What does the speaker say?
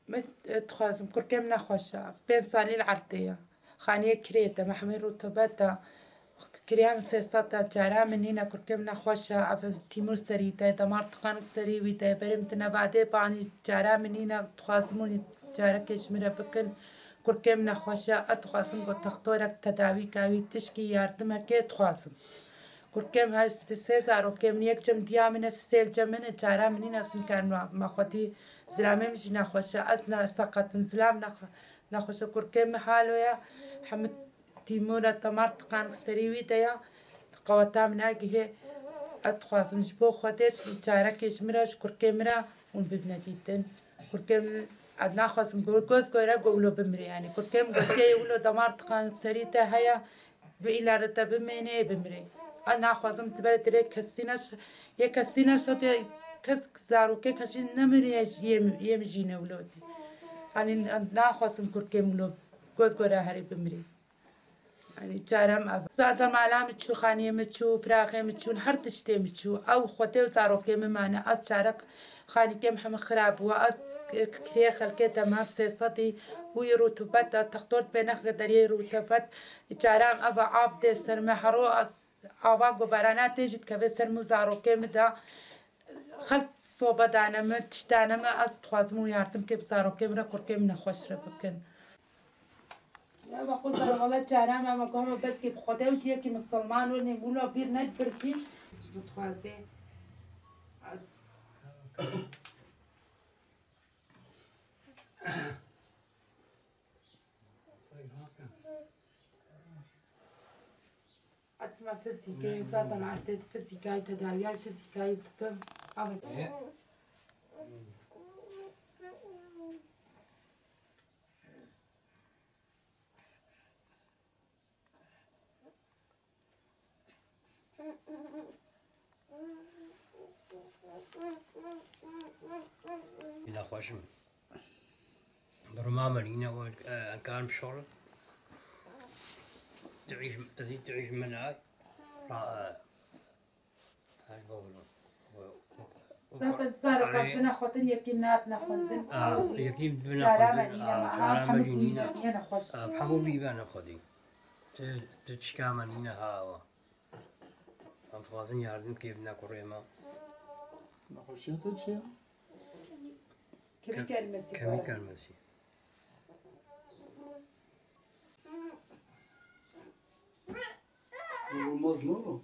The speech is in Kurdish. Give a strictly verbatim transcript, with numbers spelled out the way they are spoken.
Min, e, dixwazim, kurkê min nexweş e. Pênc salî li erdê ye. Xaniyê kirê de, me hemî rutubet e. Kiriya min sê sed e, cara min nîne, kurkê min nexweş e. Ev Tîmûr serî te, damar tiqanik serî wî te. Berê min tine vadê banî, cara min nîne, dixwazim hûn carekê ji min re bikin. Kurkê min nexweş e, ez dixwazim ku textorek tedawî ka wî tişkî yardimekê dixwazim. Kurkê min her sê, sê zarokê min, yek cem diya min e, sê li cem min e, cara min nîne, ez nikarim me xwedî. Zilamê min jî nexweş e, ez ne seqet im, zilam nex-, nexweş e. Kurkê min halo ye, hemî Tîmûr e, damar tiqanik serî wî de ye, qeweta min nagihê. Ez dixwazim ji bo Xwedê carekê ji min re, ji kurkê min re hûn bibine dîtin. Kurkê min, ez naxwazim go-, goz gore ku wilo bimire, yanî kurkê min gotiyê wilo damar tiqanik serî te heye, bi îlare te bimêne, ê bimire. Ez naxwazim tu bere dirê kesî neş-, yê kesî neşa tu kes zarokê kesî nemire, yê, yê min jî ne wilo dî. Yanî ez naxwazim kurkê min wilo goz gore herê bimire. Yanî çarem ev. Zaten mala min çû, xaniyê min çû, firaxê min çûn, her tiştê min çû. Ew Xwedê û zarokê min mane. Ez çarek xanîkê min hemî xirab bû. Ez k-, k-, kirê xelkê te me sê sedî û yê rutubet de textor pê nexike deriyê rutubet. Çarem ev e, av tê ser me. Hero ez ava ku berana tê jî dikeve ser min û zarokê min de. Xelk sobe dane min, tişt dane min, ez dixwazim û yardim ke bi zarokê min re, kurkê min nexweş re bikin. Ya be qurban, wele çare me, me gama belkî bi Xwedê û jî yekî misilman û nê mûla bîr nedibir jî. Ji min dixwaze. Etme fizîkê, zaten erdê fizîkayî, tedawiyayî fizîkayî dikim. Evet. Nexweş im. Bi rima min nîne û, e, ez nikarim bişolim. Tu îş, tu, tu îş min ay. Ra, e, Zaten zarokan bine xwendin, yekî nat nexwendin. Ah, yekî bine xwendin, ah, çare me nîne, me çare me jî nîne. Nîne nexweş. Ah, hemû bî bene xwedî. Tu, tu çika me nîne ha wa. Em dixwazin yardim kê bine kurê me. Nexweşiya te çi ye? Kemî kelmesî. Kemî kelmesî. Olmaz ne oğlum?